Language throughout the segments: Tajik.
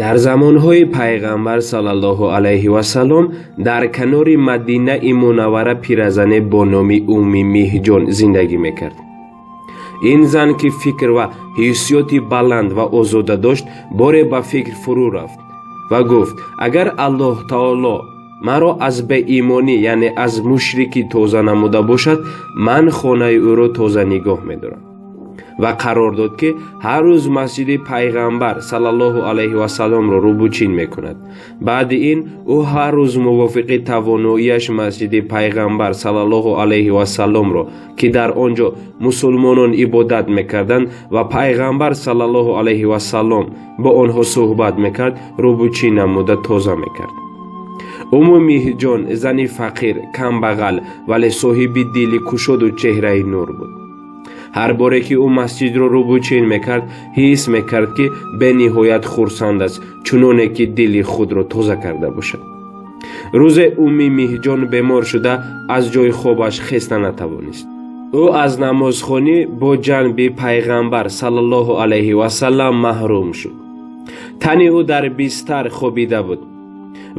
Дар замонҳои пайғамбар саллаллоҳу алайҳи васаллом дар канори Мадинаи Мунаввара пиразане бо номи Умми Миҳҷон зиндагӣ мекард. Ин зан, ки фикр ва ҳиссиёти баланд ва озода дошт, боре ба фикр фурӯ рафт ва гуфт: агар Аллоҳ таоло маро аз беимонӣ, яъне аз мушрикӣ тоза намуда бошад, ман хонаи ӯро тоза нигоҳ медорам. Ва қарор дод, ки ҳар рӯз масҷиди пайғамбар саллаллоҳу алайҳи васалламро рӯбучин мекунад. Баъди ин ӯ ҳар рӯз мувофиқи тавоноияш масҷиди пайғамбар саллаллоҳу алайҳи васалламро, ки дар он ҷо мусулмонон ибодат мекарданд ва пайғамбар саллаллоҳу алайҳи васаллам бо онҳо суҳбат мекард, рӯбучин намуда тоза мекард. Умму Миҳҷон зани фақир, камбағал, вале соҳиби дили кушоду чеҳраи нур буд. Ҳар боре ки ӯ масҷидро рӯбучин мекард, ҳис мекард, ки бениҳоят хурсанд аст, чуноне ки дили худро тоза карда бошад. Рӯзе Умми Миҳҷон бемор шуда, аз ҷои хобаш хеста натавонист. Ӯ аз намозхонӣ бо ҷанби пайғамбар саллаллоҳу алайҳи васаллам маҳрум шуд. Тани ӯ дар бистар хобида буд,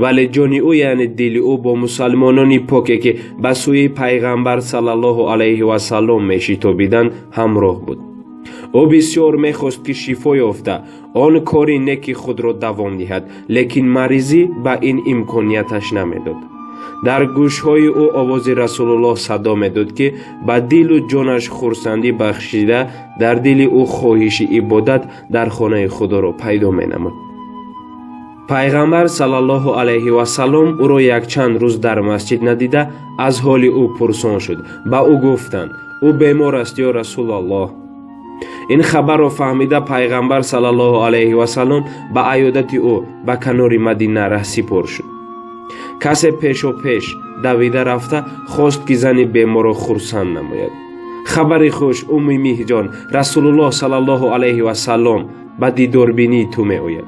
вале ҷони ӯ, яъне дили ӯ, бо мусалмонони поке, ки ба сӯи пайғамбар саллаллоҳу алайҳи васаллом мешитобиданд, ҳамроҳ буд. Ӯ бисёр мехост, ки шифо ёфта, он кори неки худро давом диҳад, лекин маризӣ ба ин имконияташ намедод. Дар гӯшҳои ӯ овози Расулуллоҳ садо медод, ки ба дилу ҷонаш хурсандӣ бахшида, дар дили ӯ хоҳиши ибодат дар хонаи Худоро пайдо менамуд. Пайғамбар саллаллоҳу алайҳи васаллом ӯро якчанд рӯз дар масҷид надида, аз ҳоли ӯ пурсон шуд. Ба ӯ гуфтанд: ӯ бемор аст, ё Расулаллоҳ. Ин хабарро фаҳмида, пайғамбар саллаллоҳу алайҳи васаллом ба аёдати ӯ ба канори Мадина раҳсипор шуд. Касе пешопеш давида рафта хост, ки зани беморро хурсанд намояд. Хабари хуш, Умми Миҳҷон, Расулуллоҳ саллаллоҳу алайҳи васаллом ба дидорбинии ту меояд.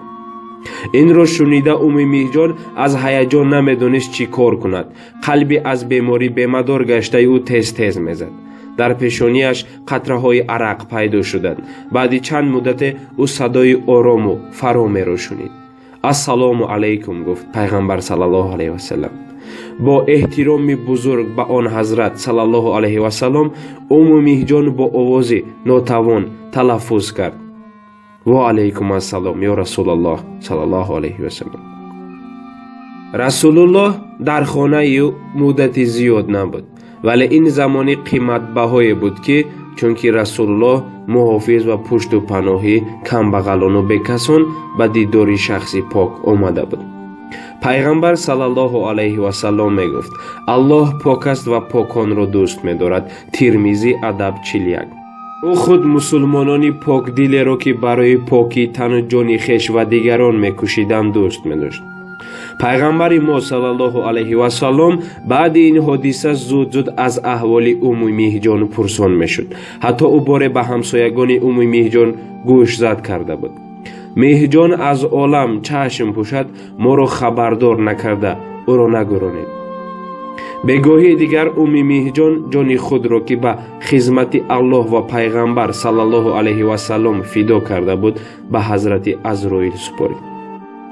Инро шунида, Умми Миҳҷон аз ҳаяҷон намедонист, чӣ кор кунад. Қалби аз беморӣ бемадор гаштаи ӯ тез-тез мезад. Дар пешонияш қатраҳои арақ пайдо шуданд. Баъди чанд муддате ӯ садои орому фаромеро шунид. Ассалому алайкум, гуфт пайғамбар саллаллоҳу алайҳи васаллам. Бо эҳтироми бузург ба он ҳазрат саллаллоҳу алайҳи васаллам Умму Миҳҷон бо овози нотавон талаффуз кард: ва алайкум ассалом, ё Расулаллоҳ саллаллоҳу алайҳи васаллам. Расулуллоҳ дар хонаи ӯ муддати зиёд набуд, вале ин замони қиматбаҳое буд, ки чунки Расулуллоҳ муҳофиз ва пушту паноҳи камбағалону бекасон ба дидори шахси пок омада буд. Пайғамбар саллаллоҳу алайҳи васаллом мегуфт: Аллоҳ пок аст ва поконро дӯст медорад. Тирмизӣ, адаб 41. Ӯ худ мусулмонони покдилеро, ки барои покии тану ҷони хеш ва дигарон мекӯшиданд, дӯст медошт. Пайғамбари мо саллаллоҳу алайҳи васаллом баъди ин ҳодиса зуд-зуд аз аҳволи Умми Миҳҷон пурсон мешуд. Ҳатто ӯ боре ба ҳамсоягони Умми Миҳҷон гӯшзад карда буд: Меҳҷон аз олам чашм пӯшад, моро хабардор накарда ӯро нагуронед. Бегоҳии дигар Умми Миҳҷон ҷони худро, ки ба хизмати Аллоҳ ва пайғамбар саллаллоҳу алайҳи васаллом фидо карда буд, ба ҳазрати Азроил супорид.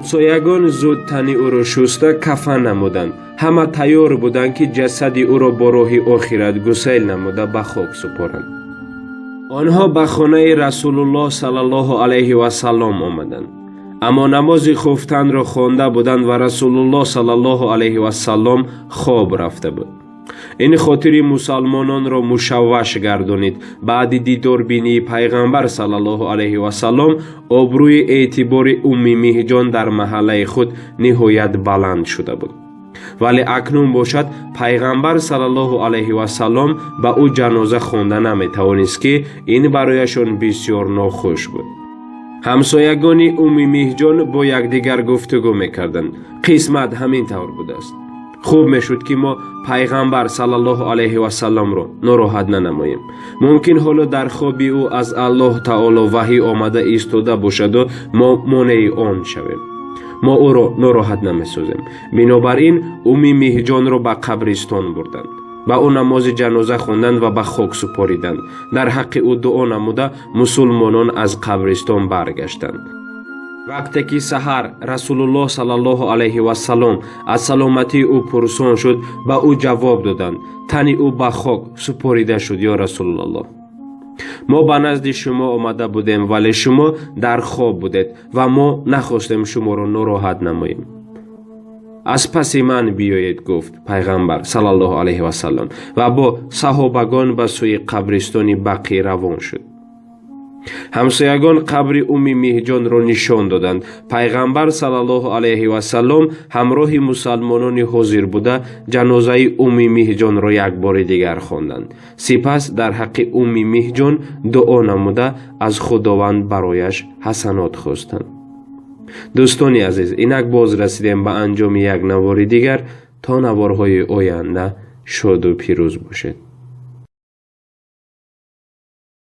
Ҳамсоягон зуд тани ӯро шуста, кафан намуданд. Ҳама тайёр буданд, ки ҷасади ӯро бо роҳи охират гусел намуда, ба хок супоранд. Онҳо ба хонаи Расулуллоҳ саллаллоҳу алайҳи васаллом омаданд, аммо намози хуфтанро хонда буданд ва Расулуллоҳ саллаллоҳу алайҳи васаллом хоб рафта буд. Ин хотири мусалмононро мушавваш гардонид. Баъди дидорбинии пайғамбар саллаллоҳу алайҳи васаллом обрӯи эътибори Умми Миҳҷон дар маҳаллаи худ ниҳоят баланд шуда буд, вале акнун бошад, пайғамбар саллаллоҳу алайҳи васаллом ба ӯ ҷаноза хонда наметавонист, ки ин барояшон бисёр нохуш буд. Ҳамсоягони Умми Миҳҷон бо якдигар гуфтугӯ мекарданд: қисмат ҳамин тавр будааст. Хуб мешуд, ки мо пайғамбар саллаллоҳу алайҳи васалламро нороҳат нанамоем. Мумкин ҳоло дар хоби ӯ аз Аллоҳ таоло ваҳй омада истода бошаду мо монеи он шавем. Мо ӯро нороҳат намесозем. Бинобар ин Умми Миҳҷонро ба қабристон бурданд. Ба ӯ намози ҷаноза хонданд ва ба хок супориданд. Дар ҳаққи ӯ дуо намуда, мусулмонон аз қабристон баргаштанд. Вақте ки саҳар Расулуллоҳ саллаллоҳу алайҳи вассалом аз саломатии ӯ пурсон шуд, ба ӯ ҷавоб доданд: тани ӯ ба хок супорида шуд, ё Расулуллоҳ. Мо ба назди шумо омада будем, вале шумо дар хоб будед ва мо нахостем шуморо нороҳат намоем. Аз паси ман биёед, гуфт Пайғамбар саллаллоҳу алайҳи васаллам ва бо саҳобагон ба сӯи қабристони Бақӣ равон шуд. Ҳамсоягон қабри Умми Меҳҷонро нишон доданд. Пайғамбар саллаллоҳу алайҳи васаллом ҳамроҳи мусалмонони ҳозир буда ҷанозаи Умми Меҳҷонро як бори дигар хонданд. Сипас дар ҳаққи Умми Меҳҷон дуо намуда, аз Худованд барояш ҳасанот хостанд. Дӯстони азиз, инак боз расидем ба анҷоми як навори дигар. То наворҳои оянда шоду пирӯз бошед.